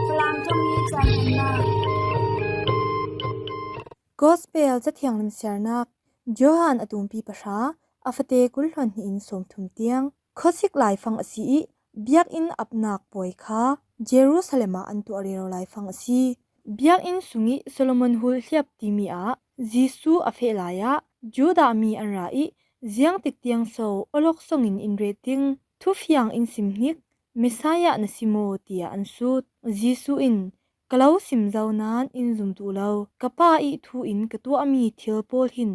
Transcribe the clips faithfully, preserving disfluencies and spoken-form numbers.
Falam ṭawngin caan hmannak. Gospel Cathiang Limsiarnak. Johan a tumpi pahra, a fate kul hluan hnih in sawmthum tiang. Khuasik laifang a si ih, biakinn apnak puai kha Jerusalem ah an tuah rero laifang a si. Biakinn sungih Solomon hul hliap timi ah Jesuh a feh lai ah Judah mi an ra ih, ziangtik tiang so awlok songin in ret ding, thufiang in sim hnik, Messiah na si maw, tiah an sut. Jesuh in, ka lo sim zo nain in zum duh lo. Ka Pa ih thu in ka tuahmi thil pawl hin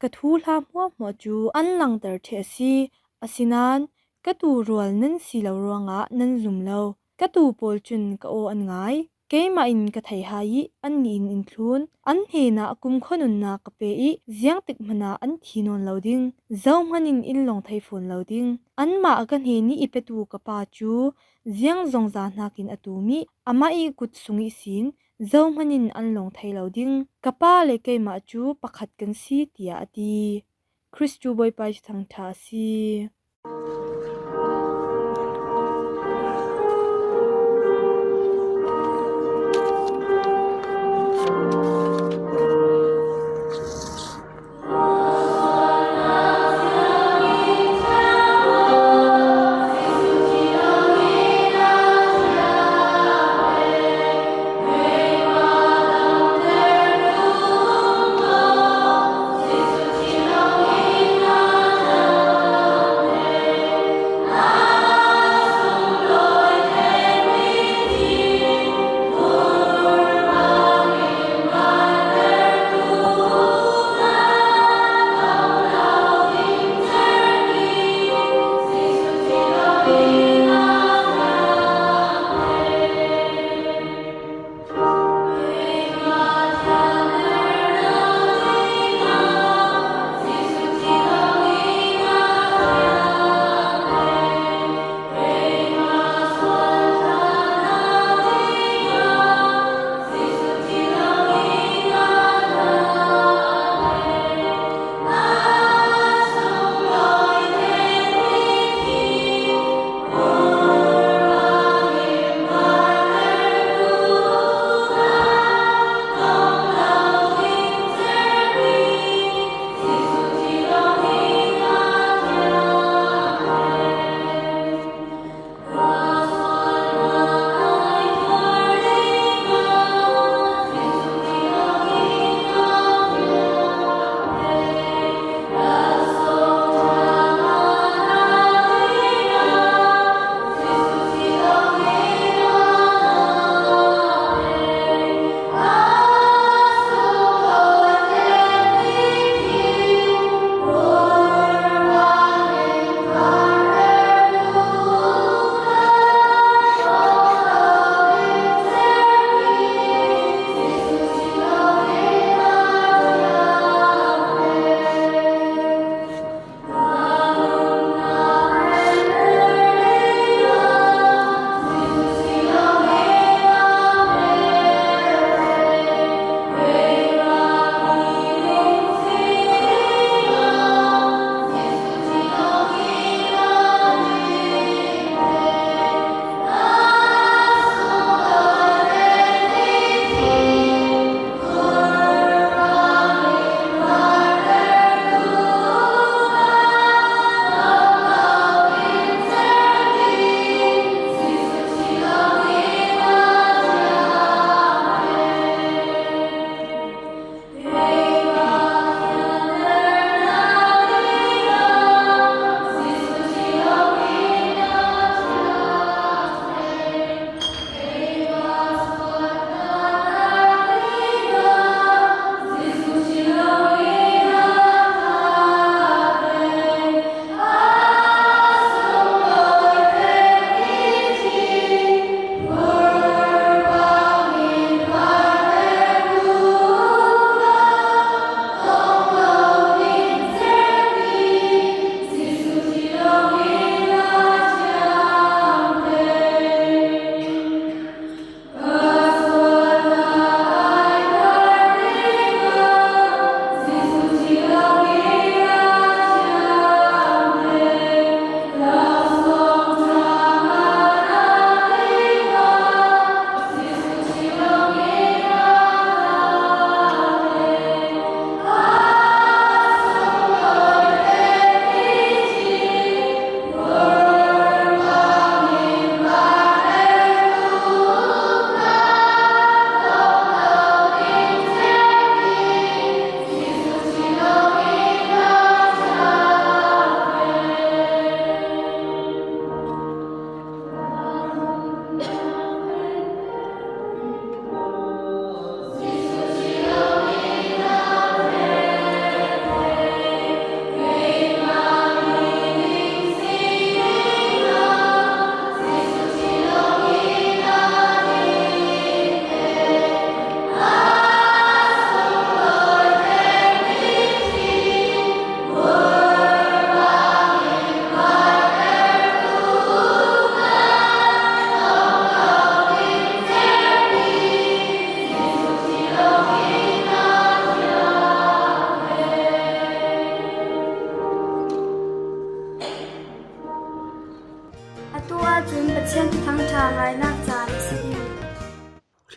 ka thuhla hmuahhmuah cu an langter ṭheh a si. Asinain ka tuu rual nan si lo ruangah nan zum lo. Ka tuu pawl cun ka aw an ngai. Keimah in ka thei hai ih annih in in thlun. An hnenah kumkhua nunnak ka pe ih ziangtik hmanah an thi nawn lo ding. Zohman in in lawng thei fawn lo ding. Anmah ka hnenih i petu ka Pa cu ziang zongza hnakin a tum ih amah ih kut sung ihsin zohman in an lawng thei lo ding. Ka Pa le keimah cu pakhat kan si, tiah a ti. Khrih cu Bawipa ih Thuthang ṭha a si.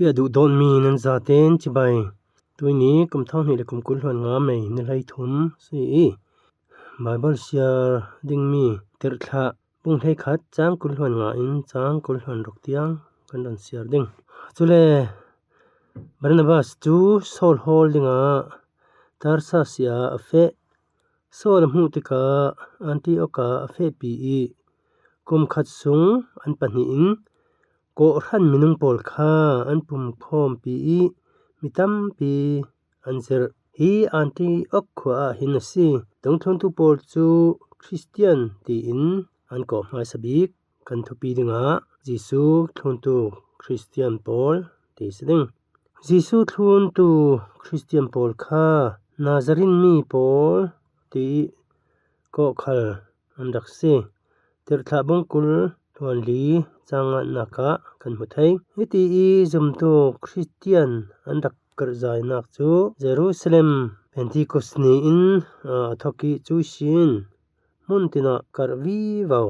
A duh dawn mi nan zaten chibai. Tuini kum thang hnih le kum kul hluan nga May ni hlei thum si i, Bible siar ding mi Tirhthlah bung hleikhat chang kul hluan nga in chang kul hluan ruk tiang kan rawn siar ding. Chule Barnabas chu Saul hawl dingah Tarsa siah a feh. Saul a hmuh tikah Antioch-ah a fehpi i, kum khat sung an pahnihin kawhhran minung pawl kha an pumkhawmpi i, mi tampi an zirh. Hi Antioch khuaah hin a si. Dungthluntu pawl chu Kristian tiin an kawh hmaisa bik. Kan thupi dingah Jesu thluntu Kristian pawl ti si ding. Jesu thluntu Kristian pawl kha Nazarene mi pawl ti kawhkhal an rak si. Tirhthlah bung kul hluan li chang ngahnakah kan hmu thei. Hiti i zumtu Kristian an rak karhzainak chu Jerusalem Pentecost niin, a, a thawk i chu sin hmun tinah karh vivo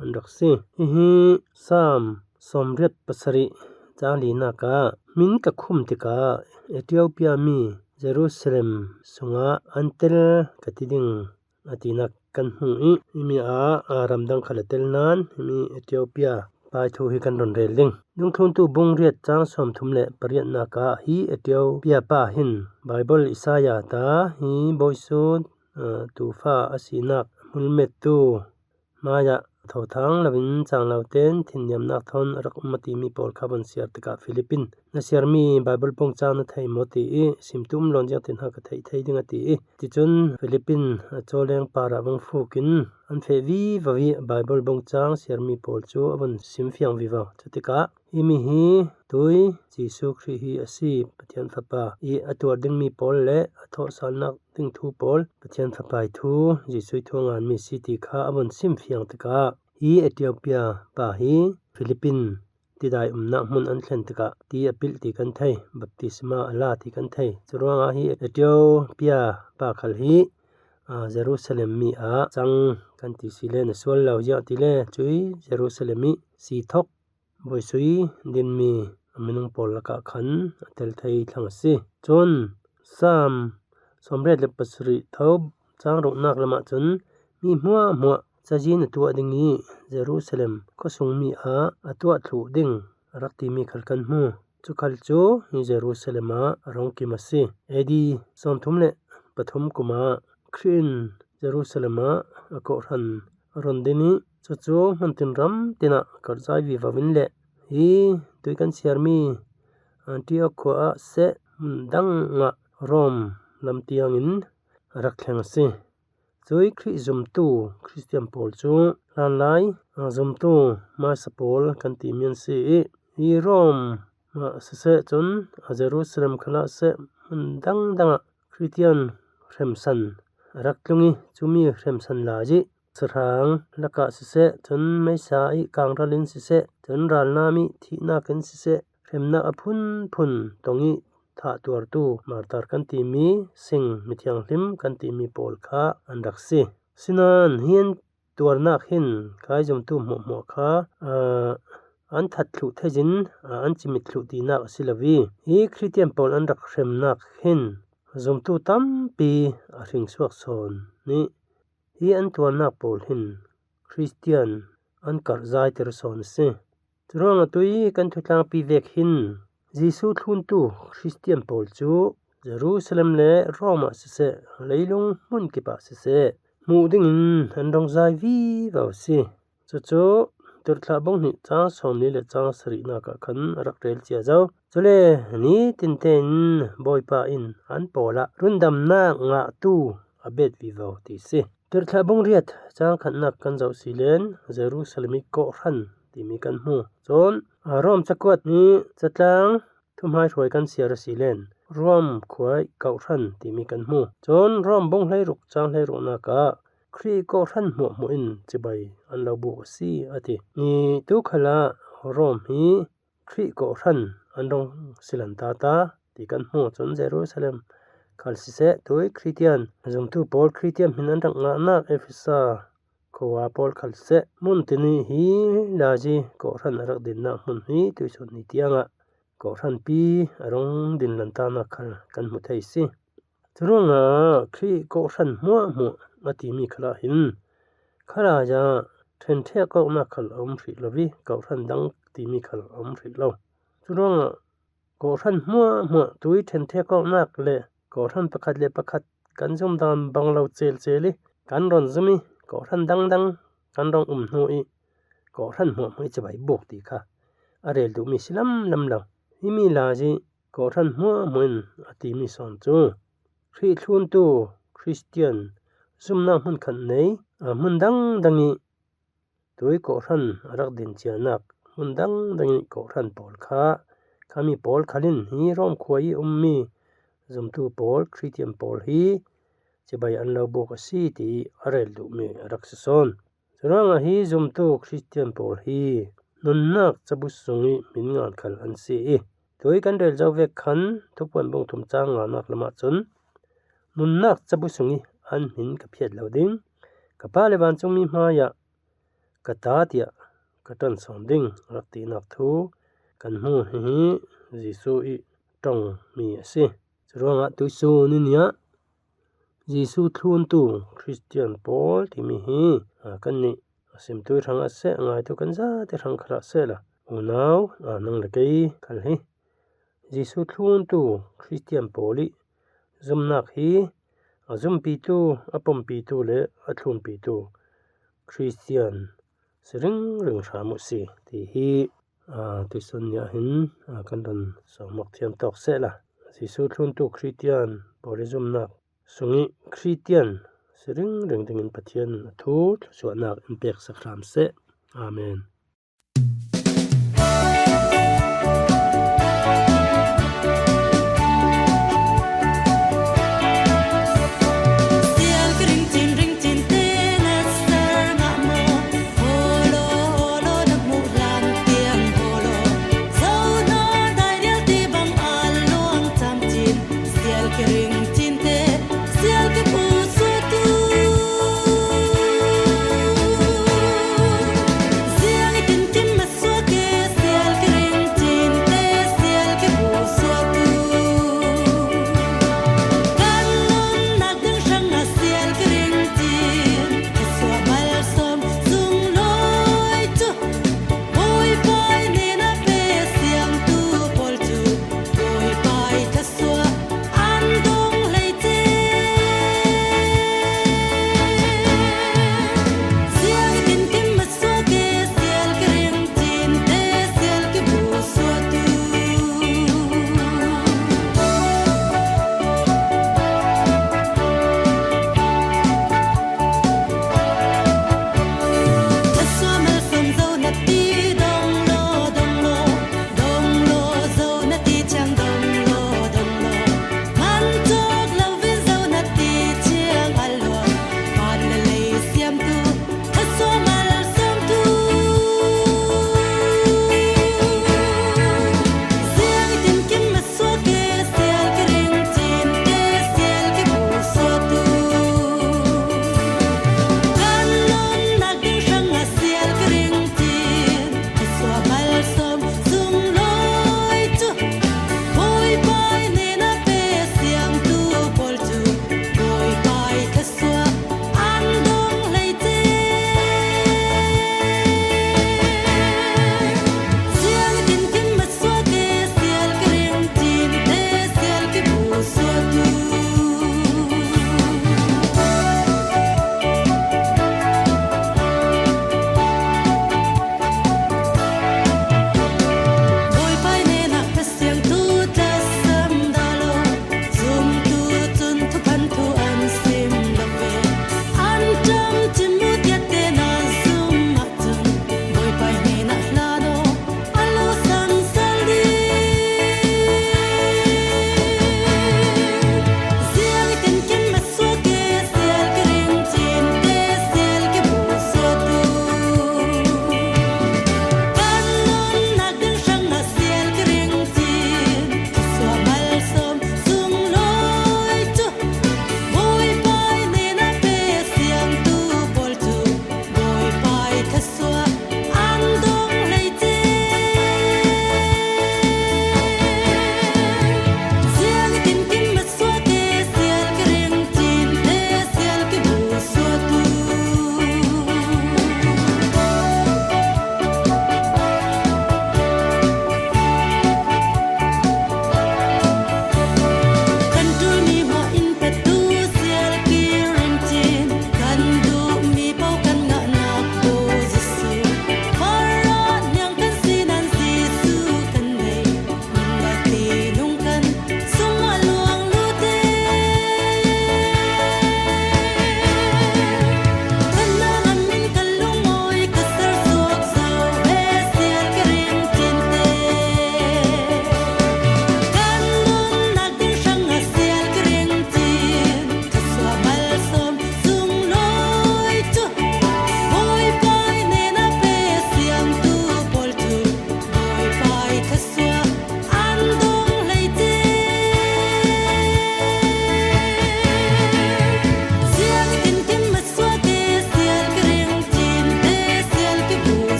an rak si. Hihi Sam sawmriat pasarih chang linakah, hmin ka khum tikah Ethiopia mi Jerusalem sungah an tel ka ti ding a tinak kan hmu i, himi a, a ramdang khal a tel nan himi Ethiopia pai thu hi kan rawn rel ding. Dungthluntu bung riat chang sawmthum le pariatnakah hi Ethiopia pa hin Bible Isaiah ta hi bawisun, a, tufa a sinak hmulmettu hmaiah tho thang lovin chang lo ten thinniamnak thawn a rak um a timi pawl kha van siar tikah Philipin na siarmi Bible pawng chang na thei maw ti i, simtu um lawn ziang tin ha ka theih thei ding a ti i. Tichun Philipin a chawleng parah vung fukin an feh vivo i Bible bawng chang siarmi pawl chu a vun sim fiang vivo. Chutikah himi hi tui Jesu Khrih hi a si, Pathian Fapa i a tuar ding mi pawl le a thawhsalnak ding thu pawl, Pathian Fapa i thu, Jesu i thu a ngan mi si ti kha a vun sim fiang tikah hi Ethiopia pa hi Philipin tidai umnak hmun an thlen tikah ti a pilh ti kan thei, baptisma a la ti kan thei. Churuangah hi Ethiopia pa khal hi, a, Jerusalem mi ah chang kan ti si le na sual lo ziah ti le, chui Jerusalem i si thawk buaisui din mi a minung pawl lakah khan a tel thei thlang a si. Chun Sam sawmriat le pasarih tho chang ruknak lamah chun mi hmuahhmuah chazin a tuah ding i Jerusalem khuasung mi ah a tuah thluh ding a rak timi khal kan hmu. Chu khal chu hi Jerusalem ah a rawng kim a si. A D sawmthum le pathum kumah Khrih in Jerusalem ah a kawhhran a rawn din i, chu chu hmun tin ram tinah karhzai vivo in leh hi tui kan siarmi Antioch khua ah seh hmun dangah Rome lam tiangin a rak thleng a si. Chui Khrih zumtu Kristian pawl chu hlanlai, a, zumtu hmaisa pawl kan timi an si i, hi Rome ah siseh chun a Jerusalem khalah seh hmun dang dangah Kristian hremsan a rak tlung i, chumi hremsan lai i sahrang lakah siseh, chun meisa i kangralin siseh, chun ralnam i thihnakin siseh, hremnak a phunphun tawng i thah tuartu martar kan timi, sing mithianghlim kan timi pawl kha an rak si. Sinan hi an tuarnak hin kai zumtu hmuahhmuah kha, aa, an that thluh theiin, aa, an chimit thluh tinak a si lo i, hi Kristian pawl an rak hremnak hin zumtu tampi a hring suak sawn i, hi an tuarnak pawl hin Kristian an karhzaitir sawn a si. Churuangah tui kan thutlangpi vek hin Jesu thluntu Kristian pawl chu Jerusalem le Rome ah siseh, leilung hmun kipah siseh, hmuh dingin an rawngzai vivo si. Chu chu Tirhthlah bung hnih chang sawmli le chang sarihnak ah khan a rak rel cia zo. Chule ni tintein Bawipa in an pawlah rundamnak ngahtu a bet vivo ti si. Tirhthlah bung riat chang khatnak kan zoh si len Jerusalem i kawhhran timi kan hmu. Chuan, a, Rome chakuat ni chatlang thuhmaihruai kan siar a si len Rome khua i kawhhran timi kan hmu. Chuan Rome bung hleiruk chang hleiruknak ah Khrih kawhhran hmuahhmuah in chibai an lo buk a si a ti. Ni tu khalah Rome hi Khrih kawhhran an rawng silan ta ta ti kan hmu. Chuan Jerusalem khal siseh, tui Kristian zumtu pawl Kristian hmin an rak ngahnak Efesa khua pawl khal siseh, hmun tini hi lazi kawhhran a rak dinnak hmun hi tuisawn ni tiangah kawhhranpi a rung dinlan tana khal kan hmu thei si. Churuangah Khrih kawhhran hmuahhmuah a timi khalah hin, khalaiah ṭhenṭhek kawknak khal a um hrih lo i, kawhhran dang timi khal a um hrih lo. Churuangah kawhhran hmuahhmuah tui ṭhenṭhek kawknak le kawhhran pakhat le pakhat kan zum dan bang lo celcel i, kan rawn zum i, kawhhran dangdang kan rawn um hnu i, kawhhran hmuahhmuah i chibai bawk ti kha a rel duhmi si lam lam lo. Himi lai hi kawhhran hmuahhmuah in a timi sawn chu Khrih thluntu Kristian zumna hmun khat nei, a hmun dangdang i tui kawhhran a rak din chianak hmun dangdang i kawhhran pawl kha, khami pawl khalin hi Rom khua i ummi zumtu pawl, Kristian pawl hi chibai an lo bawk a si ti a rel duhmi a rak si sawn. Churuangah hi zumtu Kristian pawl hi nunnak cabu sung i min ngan khal an si i, tui kan rel zo vek khan Thupuan bung thum chang nganak lamah chun, nunnak cabu sung i an hmin ka phiat lo ding, ka Pa le vancungmi hmaiah ka ta tiah ka ṭan sawn ding rak tinak thu kan hmu hi hi Jesu i ṭawngmi a si. Churuangah tuisun i niah Jesu thluntu Kristian pawl timi hi, a, kan nih a simtui hrangah seh, a ngaitu kan zate hrang khalah seh la, unau, a, nang le kei khal hi Jesu thluntu Kristian pawl i zumnak hi a zumpitu, a pawmpitu le a thlunpitu Kristian si ringring hram uh si ti hi, a, tuisun niah hin, a, kan rawn sawmawk thiam tawk seh la. Jesu thluntu Kristian pawl i zumnak sung i Kristian si ringring dingin Pathian a thu thluachuahnak in pek sak hram seh. Amen.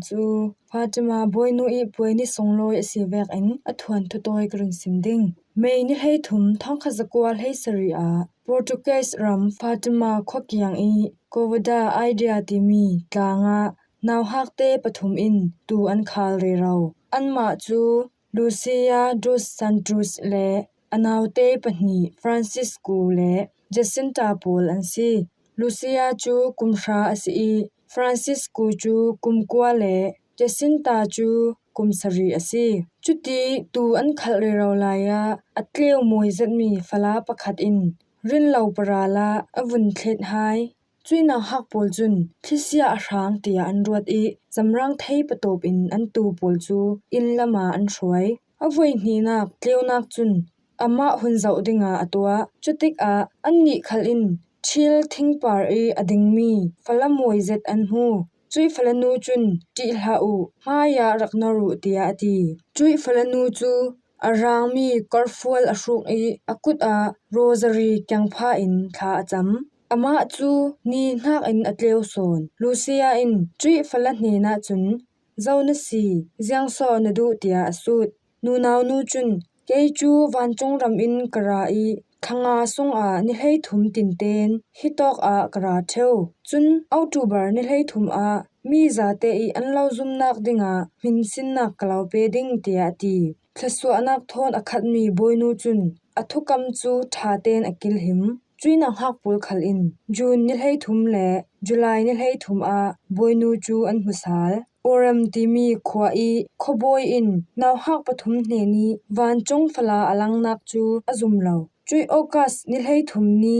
Cu Fatima bawinu ih puai ni sunglawi a si vekin a thuanthu tawi ka run sim ding. May ni hleithum thawngkhat zakua hleisarih ah Portuguese ram Fatima khuakiang ih Cova da Ieda timi tlang ah nauhakte pathum in tuu an khal rero. Anmah cu Lucia dos Santos le a naute pahnih Francisco le Jacinta pawl an si. Lucia cu kum hra a si ih Francisco cu kum kua le Jacinta cu kum sarih a si. Cuti tuu an khalh rero lai ah a tleu mawi zetmi fala pakhat in rinlo paral ah a vun thlet hai. Cuih nauhak pawl cun thlisia a hrang tiah an ruat ih zamrang thei patawp in an tuu pawl cu inn lam ah an hruai. A voihnihnak tleunak cun amah hun zoh dingah a tuah. Cutikah annih khal in thil thingpar ih a dingmi fala mawi zet an hmu. Cuih falanu cun ṭih hlah uh, hmaiah rak nor uh, tiah a ti. Cuih falanu cu a rangmi korfual a hruk ih a kut ah rosary kiangpha in thla a cam. Amah cu ni hnakin a tleu sawn. Lucia in cuih fala hnenah cun, "Zo na si, ziangsaw na duh?" tiah a sut. Nunau nu cun, "Kei cu vancung ram in ka ra ih thla nga sungah ni hleithum tinten hitawk ah ka ra ṭheu. Cun October ni hleithum ah mi zate ih an lo zumnak dingah hminsinnak ka lo pe ding," tiah a ti. Thlasuahnak thawn a khatmi bawinu cun a thukam cu ṭha tein a kilhim. Cuih nauhak pawl khal in June ni hleithum le July ni hleithum ah bawinu cu an hmu sal. Orem timi khua ih khuabawi in nauhak pathum hnen ih vancung fala a langnak cu a zum lo. Cuih August ni hleithum ni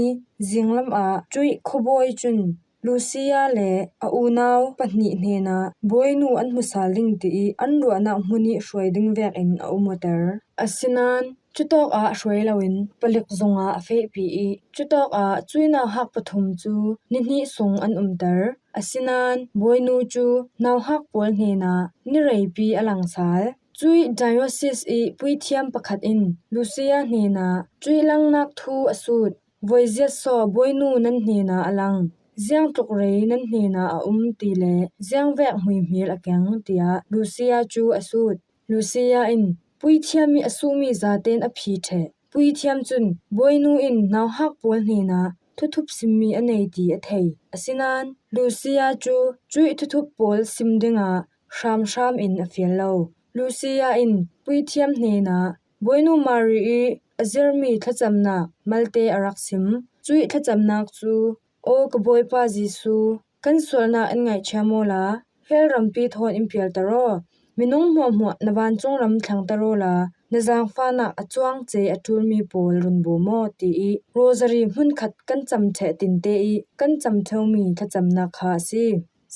zinglam ah cuih khuabawi cun Lucia le a unau pahnih hnenah bawinu an hmu sal ding tiih an ruahnak hmun ih hruai ding vekin a um awter. Asinain cutawkah hruai loin palik zungah a fehpi ih cutawkah cuih nauhak pathum cu ni hnih sung an umter. Asinain bawinu cu nauhak pawl hnenah ni reipi a lang sal. Cuih diocese ih puithiam pakhat in Lucia hnenah cuih langnak thu a sut. "Voiziat saw bawinu nan hnenah a lang, ziangtluk rei nan hnenah a um ti le ziangvek hmuihmel a keng," tiah Lucia cu a sut. Lucia in puithiam ih a suhmi zaten a phi ṭheh. Puithiam cun bawinu in nauhak pawl hnenah thuthup simmi a nei ti a thei. Asinain Lucia cu cuih thuthup pawl sim dingah hramhram in a fial lo. Lucia in puithiam hnenah bawinu Mari ih a zirmi thlacamnak malte a rak sim. Cuih thlacamnak cu, "Aw ka Bawipa Jesuh, kan sualnak in ngaihchia maw la, hell rampi thawn in pialter aw. Minung hmuahhmuah na vancung ram thlengter awla na zaangfahnak a cuangce a ṭulmi pawl run bawm aw," tiih rosary hmunkhat kan cam ṭheh tinte ih kan cam ṭheumi thlacamnak kha a si.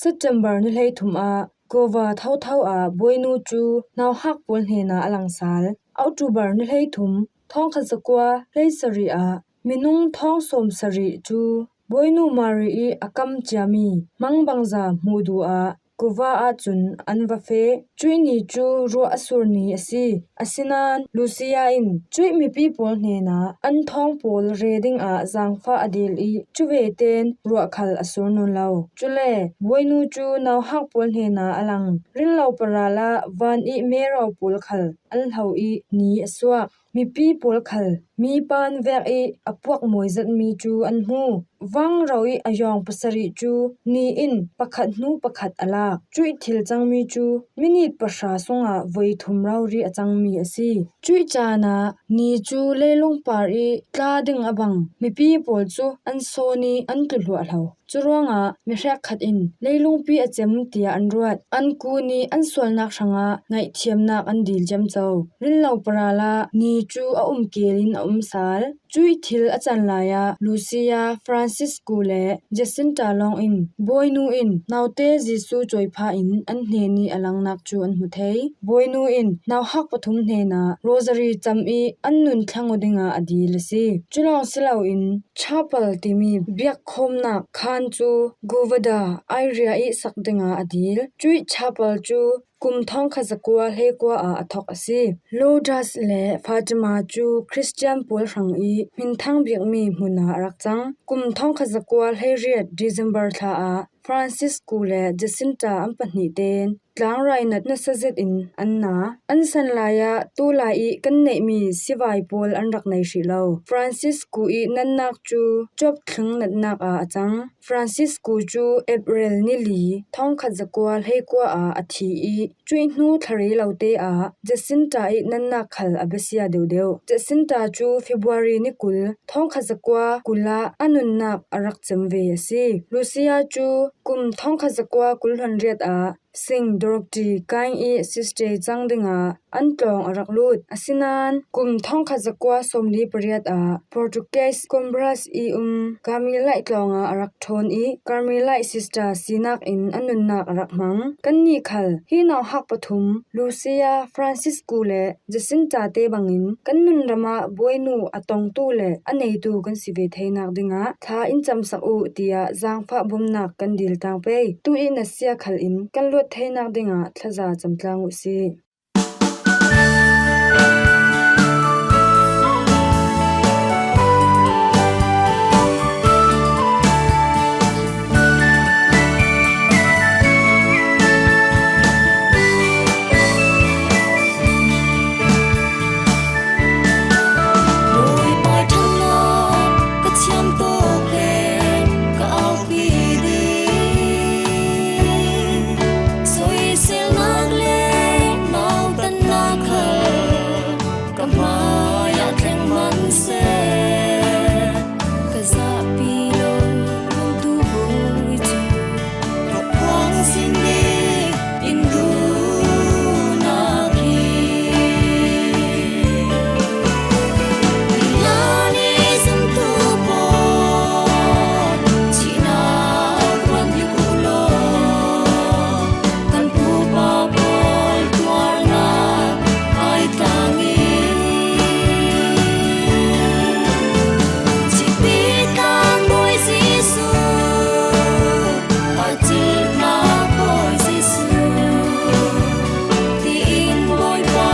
September ni hleithum ah Goa thotho ah bawinu cu nauhak pawl hnenah a lang sal. October ni hleithum thawngkhat zakua hleisarih ah minung thawng sawmsarih cu bawinu Mari ih a kam ciami mangbangza hmuh duh ah Goa ahcun an va feh. Cuih ni cu ruah a sur ni a si. Asinain Lucia in cuih mipi pawl hnenah an thawng pawl re dingah zaangfah a dil ih cuveten ruah khal a sur nawn lo. Cule bawinu cu nauhak pawl hnenah a lang rinlo paral ah van ih mero pawl khal an hlo ih ni a suak. Mipi pawl khal mi pan vek ih a puak mawi zetmi cu an hmu. Vangro ih a yawng pasarih cu ni in pakhat hnu pakhat a lak. Cuih thil cangmi cu minit pahra sungah voi thum rori a cangmi a si. Cuih caan ah ni cu leilung par ih tla ding a bang mipi pawl cu an sawn ih an tlu hluahhlo. Curuangah mi hrekkhat in leilungpi a cem tiah an ruat. An kun ih an sualnak hrangah ngaihthiamnak an dil ciamco. Rinlo paral ah ni cu a um keel in a um sal. Cuih thil a can lai ah Lucia, Francisco le Jacinta lawng in bawinu in naute Jesuh cawiphah in an hnen ih a langnak cu an hmu thei. Bawinu in nauhak pathum hnenah rosary cam ih an nun thleng aw dingah a dil a si. Cu lawng si loin chapel timi biakkhawmnak khaan cu Goa da Ieda ih sak dingah a dil. Cuih chapel cu kum thawngkhat zakua hleikua ah a thawk a si. Lourdes le Fatima cu Khristian pawl hrang ih hminthang bikmi hmun ah a rak cang. Kum thawngkhat zakua hleiriat December thla ah Francisco le Jacinta an pahnih tein tlangrah i nat nasa zetin an na. An san lai ah tulai i kan neihmi sivai pawl an rak nei hrih lo. Francisco i natnak cu Job thling natnak ah a cang. Francisco cu April ni li thongkhat zakua hleikua ah a thi i cuih hnu thlarei lote ah Jacinta i natnak khal a besia deuhdeuh. Jacinta cu February ni kul thongkhat zakua kul ah a nunnak a rak cem ve a si. Lucia cu kum thongkhat zakua kul hluan riat ah Saint Dorothy Caing i sister cang dingah an tlawng a rak lut. Asinain kum thongkhat zakua sawmli pariat ah Portuguese Coimbras i um Carmelite tlawng ah a rak ṭhawn i Carmelite sister sinak in a nunnak a rak hmang. Kannih khal hi nauhak pathum Lucia, Francisco le Jacinta te bangin kan nunram ah bawinu a tongtu le a neitu kan si ve theinak dingah thla in camsak u, tiah zaangfah bawmnak kan dil tang pei. Tu i nasia khal in kan luat theinak dingah thlaza camtlang u sih. Bawipa ṭhatnak ka thiam tawk le ka aupi ding, soiselnak le nautannak khal ka hmaiah thleng hmanh seh. Ka zahpi lo, hmutu bawi cu rak phuang sin ding in duhnak hi. Milani zumtu pawl thihnak ruat bik uh law, kan pupa pawl tuarnak ai tlang in, thihpi tlang Bawi Jesuh, a thihnak Bawi Jesuh, tiin Bawipa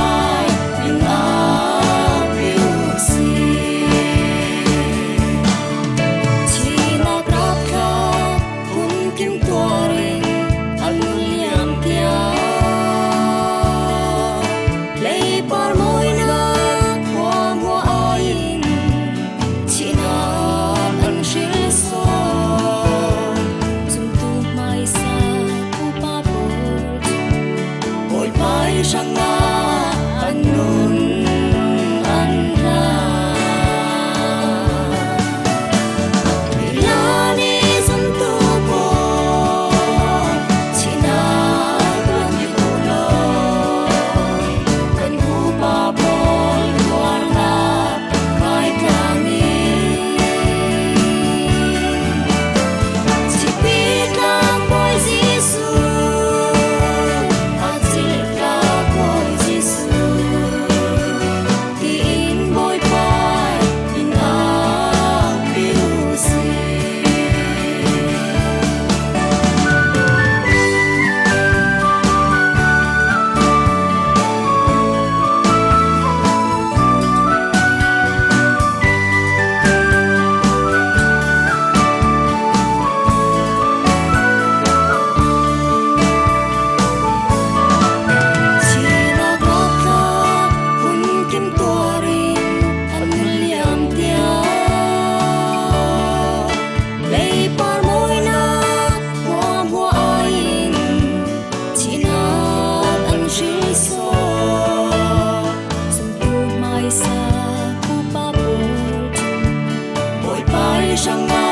in aupi u sih. Thihnak rapthlak kumkim tuar in an nun liam tiang, leipar mawinak hmuahhmuah ai in thihnak an hril sawn. Zumtu hmaisa pupa pawl cu Bawipa i hrangah an nun an hlan. Milani zumtu pawl thihnak ruat bik uh law, kan pupa pawl tuarnak ai tlang in, thihpi tlang Bawi Jesuh, a thihnak Bawi Jesuh, tiin Bawipa in aupi u sih. Thihnak rapthlak kumkim tuar in an nun liam tiang, leipar mawinak hmuahhmuah ai in thihnak an hril sawn. Zumtu hmaisa pupa pawl cu Bawipa i hrangah